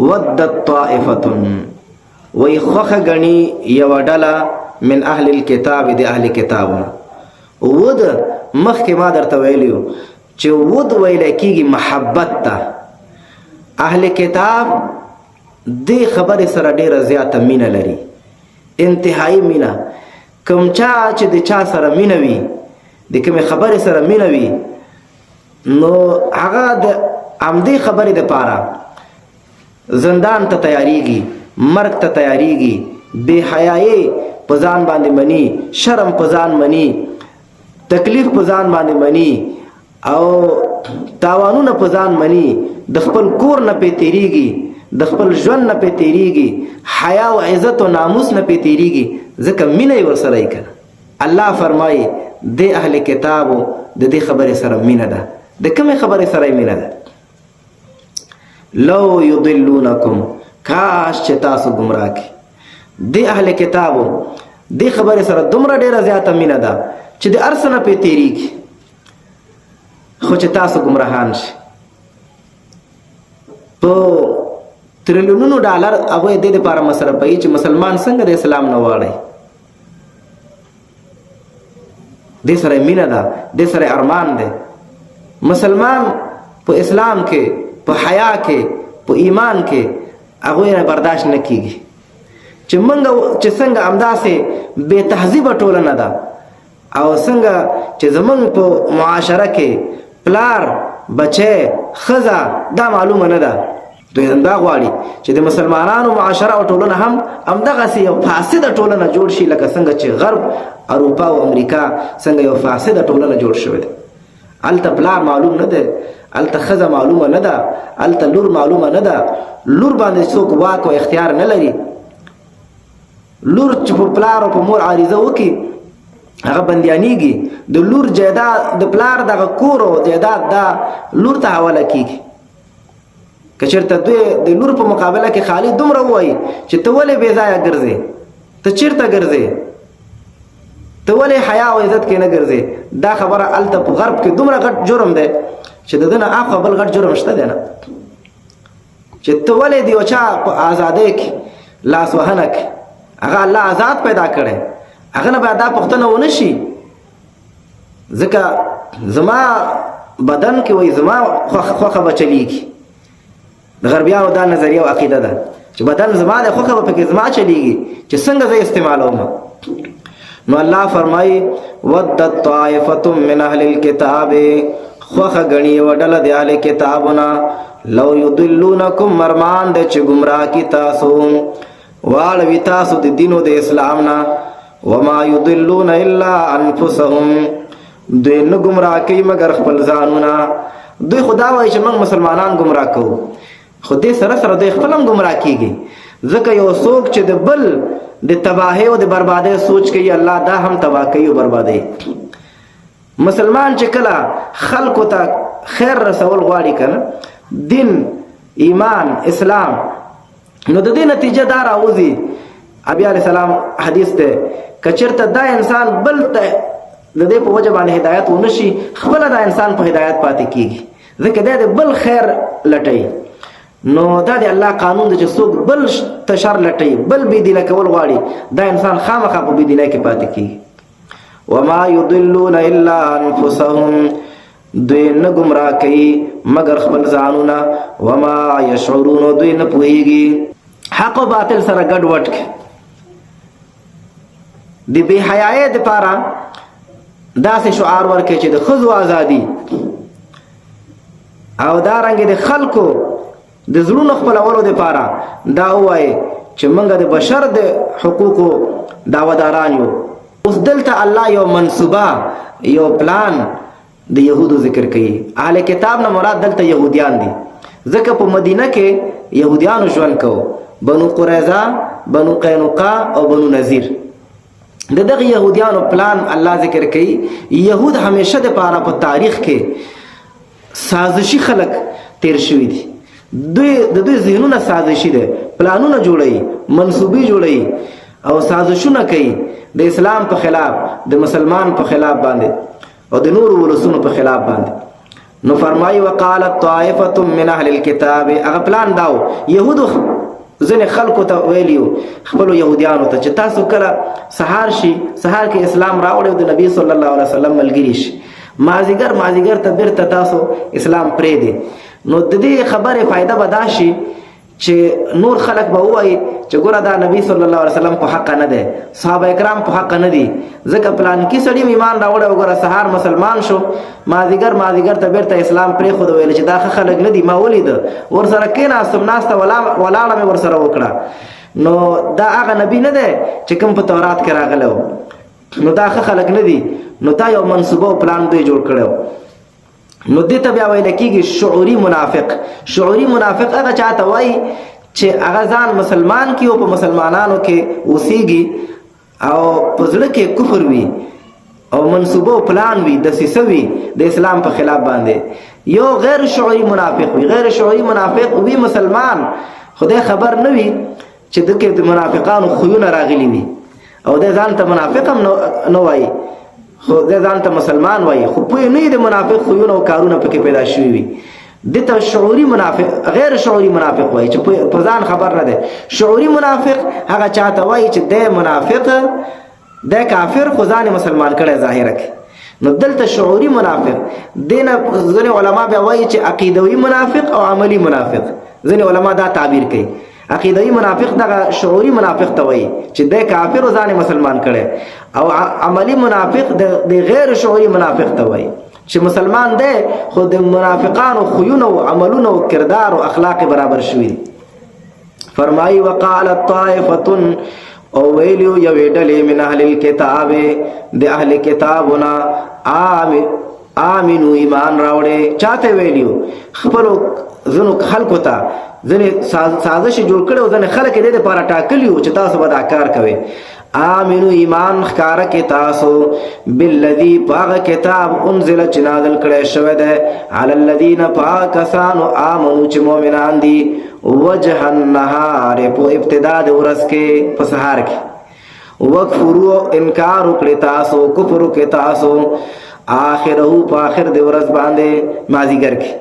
ودت طائفه، وی خوخه غنی یو ډله، من اهل الكتاب، د اهل کتابونه. ود مخکې ما درته ویلیو چې ود ویل کېږي محبت ته. اهل کتاب دې خبرې سره ډیره زیاته مینه لري، انتهایی مینه. کوم چا چې د چا سره مینه وي، د کومې خبرې سره مینه وي، نو هغه د همدې خبرې دپاره زندان ته تیاریږي، مرګ ته تیاریږي، بې حیایي په ځان باندې مني، شرم په ځان مني، تکلیف په ځان باندې مني او تاوانونه په ځان مني، د خپل کور نه پې تیریږي، د خپل ژوند نه پې تیریږي، حیا او عزت او ناموس نه پې تیریږي، ځکه مینه یې ورسره یې کنه. الله فرمایي د اهل کتابو د دې خبرې سره مینه ده. د کومې خبرې سره یې مینه ده؟ لو یضلونکم، کاش چې تاسو گمراه کی. د اهل کتابو د خبرې سره دومره ډیره زیاته مینه ده چې د ارسنه په تیریږي، خو چې تاسو گمراهان شي. په تریلیونونو ډالر هغه د دې لپاره مصرفوي چې مسلمان څنګه د اسلام نه واړي. دې سره مینه ده، دې سره ارمان ده. مسلمان په اسلام کې، په حیا کې، په ایمان کې هغه نه برداشت نه کیږي چې موږ چې څنګه همداسې بې تهذیبه ټولنه ده او څنګه چې زمونږ په معاشره کې پلار، بچی، ښځه دا معلومه نه ده. دوی همدا غواړي چې د مسلمانانو معاشره او ټولنه هم همدغسې یو فاسده ټولنه جوړ شي، لکه څنګه چې غرب، اروپا او امریکا څنګه یو فاسده ټولنه جوړ شوې ده. هلته پلار معلوم نه دی، هلته ښځه معلومه نه ده، هلته لور معلومه نه ده، لور باندې څوک واک او اختیار نه لري. لور چې په پلار او په مور عریضه وکړي، هغه بندیانیږي. د لور جایداد، د پلار دغه کور او جایداد دا لور ته حواله کیږي. که چېرته دوی د لور په مقابله کې خالي دومره ووایي چې ته ولې بې ځایه ګرځې، ته چېرته ګرځې، ته ولې حیا او عزت کې نه ګرځې، دا خبره هلته په غرب کې دومره غټ جرم دی چې د ده نه اخوا بل غټ جرم شته دی نه، چې ته ولې د یو چا په ازادۍ کې لاسوهنه کې. هغه الله آزاد پیدا کړی، هغه نه باید دا پوښتنه ونه شي، ځکه زما بدن کې وایي زما خوښه به چلیږي. د غربیانو دا نظریه او عقیده ده چې بدن زما د خوښه به پکې زما چلیږي چې څنګه زه استعمالوم. نو الله فرمایي ودت طائفه من اهل الكتاب، خوخه غنی وډل د اهل کتابنا، لو یضلونکم، مرمان د چې گمراه کی تاسو، واړوي تاسو د دینو د اسلام نه. وما یضلون الا انفسهم، دوی نه گمراه کوي مګر خپل ځانونه. دوی خدا وایي چې موږ مسلمانان گمراه کوو، خو دې سره سره دوی خپل هم گمراه کیږي، ځکه یو څوک چې د بل د تباهۍ او د بربادۍ سوچ کوي، الله دا هم تباه کوي او بربادوي. مسلمان چې کله خلکو ته خیر رسول غواړي کنه، دین، ایمان، اسلام، نو د دې نتیجه دا راوځي. ابي علی السلام حدیث ته، کچرته دا انسان بل ته د دې په وجه باندې هدایت ونشي، خپل دا انسان په هدایت پاتې کیږي، ځکه دا د بل خیر لټي. نو دا د الله قانون دی چې څوک بل ته شر لټي، بل بی دینه کول غواړي، دا انسان خامخا په بی دینه کې پاتې کیږي. وما يضلون الا انفسهم، دوی نه گمراه کوي مګر خپل ځانونه. وما يشعرون، دوی نه پوهیږي. حق او باطل سره ګډ وډ کې د بے حیاي د پاره داسې شعار ورکړي چې د ښځو ازادي او دا رنګ د خلکو د زړونو خپلولو دپاره دا ووایي چې موږ د بشر د حقوقو دعوهداران یو. اوس دلته الله یو منصوبه، یو پلان د یهودو ذکر کوي. اهل کتاب نه مراد دلته یهودیان دي، ځکه په مدینه کې یهودیانو ژوند کو، بنو قریظه، بنو قینقاع او بنو نذیر. د دغه یهودیانو پلان الله ذکر کوي. یهود همیشه د پاره په تاریخ کې سازشي خلک تیر شوي دي. دوی د دوی ذهنونه سازشي دي، پلانونه جوړوي، منصوبې جوړوي او سازشونه کوي د اسلام په خلاف، د مسلمان په خلاف باندې او د نورو ولسونو په خلاف باندې. نو فرمایي وقالت طائفه من اهل الكتاب، هغه پلان داو يهودو ځنې خلکو ته ویلیو، خپل يهوديانو ته، چې تاسو کله سهار شي، سهار کې اسلام راوړی او د نبی صلی الله علیه وسلم ملګری شي، مازیګر مازیګر ته بیرته تاسو اسلام پرې دی. نو د دې خبرې فائدہ به دا شي چې نور خلک به وایي چې ګوره دا نبی صلی الله علیه وسلم په حق نه دی، صحابه کرام په حق نه دي، ځکه پلان کې سړي ایمان راوړی او ګوره سهار مسلمان شو، مازیګر مازیګر ته بیرته اسلام پرې خو ویل چې دا ښه خلک نه دي، ما ولید ورسره کېناستم، ناسته ولاړه مې ورسره وکړه، نو دا هغه نبی نه دی چې کوم په تورات کې راغلی و، نو دا ښه خلک نه دي. نو دا یو منصوبه او پلان دوی جوړ کړی. نو دې ته بیا ویل کېږي شعوري منافق. شعوري منافق هغه چاته وایي چې هغه ځان مسلمان کی او په مسلمانانو کې اوسېږي او په زړه کې کفر وي او منصوبه او پلان وي، دسیسه وي د اسلام په خلاف باندې. یو غیر شعوري منافق وي، غیر شعوري منافق وي مسلمان، خدای خبر نه وي چې دکې د منافقانو خویونه راغلي وي او د ځان ته منافق هم نه وایي، خو د ځان ته مسلمان وایي، خو پوه نه د منافق خویونه او کارونه پکې پیدا شوي وي. دته شعوري منافق، غیر شعوري منافق وایي چې په ځان خبر نه دی. شعوري منافق هغه چاته وایي چې د منافق د کافر خو ځان مسلمان کړي ظاهره کې. نو دلته شعوري منافق دینه ځینې علما بیا وایي چې عقیدوي منافق او عملی منافق، ځینې علما دا تعبیر کوي. عقیدوي منافق دغه شعوري منافق ته وایي چې د کافر ځان مسلمان کړي، او عملی منافق د غیر شعوري منافق ته وایي چې مسلمان دی خو د منافقانو خویونه او عملونه او کردار او اخلاق برابر شوي دي. فرمایي وقالت طائفه، او ویلیو یوې ډلې من اهل الكتاب، د اهل کتابنا، آمنو ایمان راوړې. چاته ویلیو؟ خپلو ځینو خلکو ته ځینې سازش جوړ کړي او ځینې خلک یې دې لپاره ټاکلي وو چې تاسو به دا کار کوئ. آمنو ایمان ښکاره کې تاسو، بالذي په هغه کتاب، انزل چې نازل کړی شوی دی، علی الذین په هغه کسانو، آمنو چې مؤمنان دي، وجه النهار په ابتدا د ورځ کې، په سهار کې، وکفرو انکار وکړي تاسو، کفر وکړي تاسو، آخره په آخر د ورځ باندې، مازیګر کې،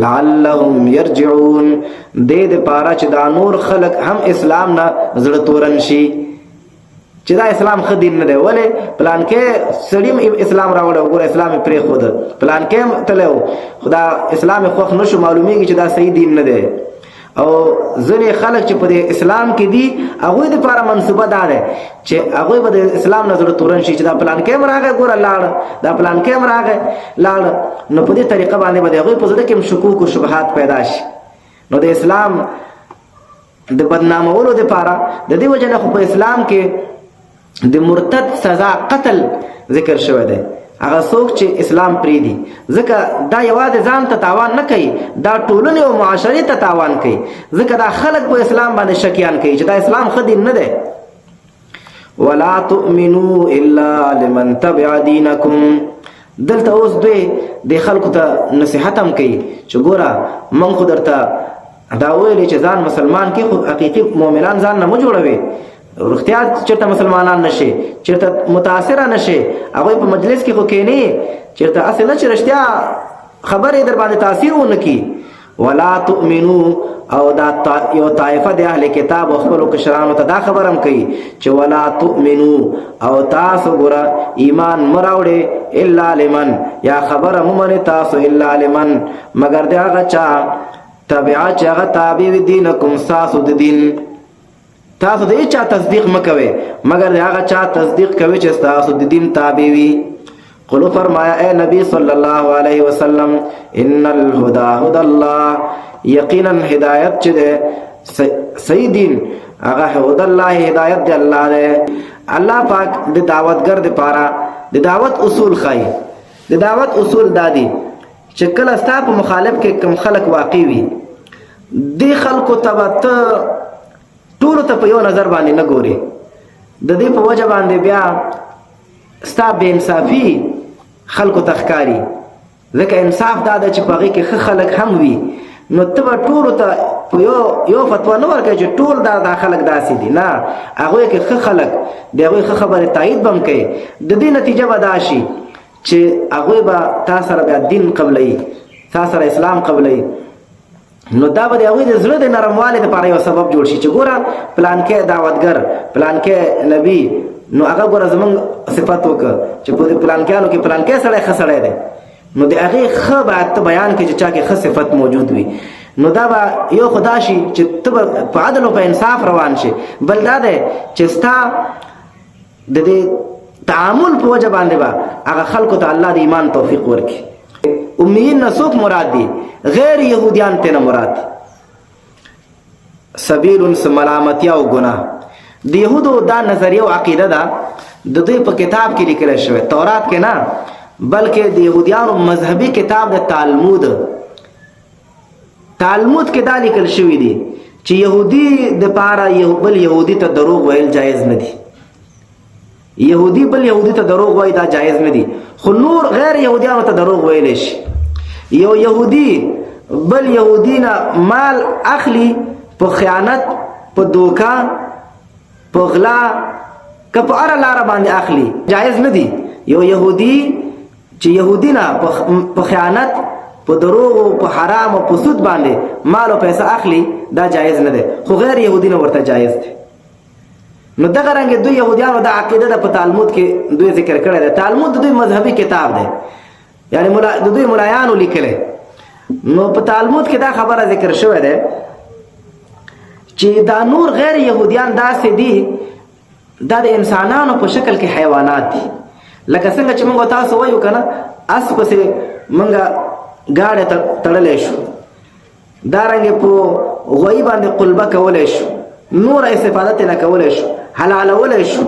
لعلهم يرجعون، دې د پاره چې دا نور خلک هم اسلام نه زړه تورن شي چې دا اسلام ښه دین نه دی. ولې پلان کې سړي اسلام راوړی، وګوره اسلام یې پرېښود، پلان کې هم تللی و خو دا اسلام یې خوښ نه شو، معلومیږي چې دا صحیح دین نه دی. او ځینې خلک چې په دې اسلام کې دي، هغوی دپاره منصوبه دا ده چې هغوی به د اسلام نه زړه تورن شي چې دا پلان کې هم راغی ګوره لاړ، دا پلان کې هم راغی لاړ. نو په دې طریقه باندې به د هغوی په زړه کې هم شکوک او شبهات پیدا شي. نو د اسلام د بدنامولو دپاره د دې وجه نه خو په اسلام کې د مرتد سزا قتل ذکر شوی دی، هغه څوک چې اسلام پریدي، ځکه دا یوازې ځان ته تاوان نه کوي، دا ټولنې او معاشرې ته تاوان کوي، ځکه دا خلک په اسلام باندې شکیان کوي چې دا اسلام ښه دین نه دی. ولا تؤمنوا الا لمن تبع دینکم. دلته اوس دوی د خلکو ته نصیحت هم کوي چې ګوره موږ خو درته دا ویلې چې ځان مسلمان کې، خو حقیقي مؤمنان ځان نه مو جوړوي، رښتیا چېرته مسلمانان نشي، چېرته متاثره نشي، هغوی په مجلس کې خو کښېني، چېرته هسې نه چې رښتیا خبرې در باندې تاثیر ونه کړي. ولا تؤمنو، او دا یو طائفه د اهل کتاب او خپلو کشرانو ته دا خبر هم کوي چې ولا تؤمنو، او تاسو ګوره ایمان مه راوړئ، الا لمن، یا خبره مه منئ تاسو، الا لمن مګر د هغه چا، تبع چې هغه تابع وي، دینکم ستاسو د دین. تاسو د هیچا تصدیق مه کوئ مګر د هغه چا تصدیق کوي چې ستاسو د دین تابع وي. قل فرمایا اے نبی صلی الله علیه وسلم، ان الهدى هدى الله، یقینا هدایت چې ده صحیح دین هغه هدى الله هدایت دی الله دی. الله پاک د دعوتګر د پاره د دعوت اصول خای. د دعوت اصول دادی چې کله ستا په مخالف کې کم خلک واقع وي، دې خلکو ته به ته ټولو ته په یو نظر باندې نه ګوري. د دې په وجه باندې بیا ستا بې انصافي خلکو ته ښکاري، ځکه انصاف دا ده چې په هغې کې ښه خلک هم وي. نو ته به ټولو ته په یو یو فتوا نه ورکوې چې ټول دا خلک داسې دي، نه، هغوی کې ښه خلک د هغوی ښه خبرې تایید به هم کوي. د دې نتیجه به دا شي چې هغوی به تا سره بیا دین قبلوي، تا سره اسلام قبلوي. نو دا به د هغوی د زړه د نرموالي دپاره یو سبب جوړ شي چې ګوره پلانکی دعوتګر، پلانکی نبي، نو هغه ګوره زمونږ صفت وکړه چې په دې پلانکیانو کې پلانکی سړی ښه سړی دی. نو د هغې ښه باید ته بیان کړې چې چا کې ښه صفت موجود وي. نو دا به یو خو دا شي چې ته به په عدل او په انصاف روان شې، بل دا دی چې ستا د دې تعامل په وجه باندې به هغه خلکو ته الله د ایمان توفیق ورکړي. امیین نه څوک مراد دي؟ غیر یهودیان ته نه مراد دي. سبیل ملامتیا او ګناه د یهودو دا نظریه او عقیده ده، د دوی په کتاب کې لیکل شوی، تورات کې نه، بلکې د یهودیانو مذهبي کتاب د تالمود، تالمود کې دا لیکل شوی دی چې یهودي د پاره یو بل یهودي ته دروغ ویل جایز نه دي. یهودي بل یهودي ته دروغ وایي دا جایز نه دي، خو نور غیر یهودیانو ته دروغ ویلی شي. یو یهودي بل یهودي نه مال اخلي په خیانت، په دوکه، په غلا، که په هره لاره باندې اخلي، جایز نه دي. یو یهودي چې یهودي نه په خیانت، په دروغو، په حرام او په سود باندې مال او پیسه اخلي، دا جایز نه دی، خو غیر یهودي نه ورته جایز دی. نو دغه رنګ دوی یهودیانو دا عقیده ده، په تالمود کې دوی ذکر کړی دی. تالمود د دوی مذهبي کتاب دی، یعنی د دوی ملایانو لیکلی. نو په تالمود کې دا خبره ذکر شوې ده چې دا نور غیر یهودیان داسې دي، دا د انسانانو په شکل کې حیوانات دي. لکه څنګه چې موږ تاسو وایو که نه، اس پسې موږ ګاډی تړلی شو، دا رنګ په غویي باندې قلبه کولی شو، نور استفاده ترې نه کولی شو، حلالولی شو.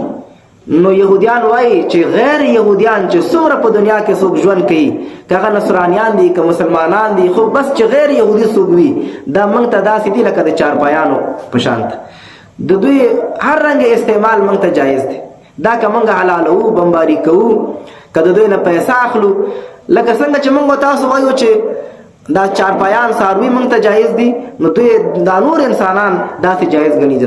نو یهودیان وایي چې غیر یهودیان چې څومره په دنیا کې څوک ژوند کوي، که هغه نصرانیان دي که مسلمانان دي، خو بس چې غیر یهودي څوک وي، دا موږ ته داسې دي لکه د چارپایانو په شان ته. د دوی هر رنګ استعمال موږ ته جایز دی. دا که موږ حلالوو، بمباري کوو، که د دوی نه پیسه اخلو، لکه څنګه چې موږ تاسو وایو چې دا چارپایان څاروي موږ ته جایز دي، نو دوی دا نور انسانان داسې جایز ګڼي.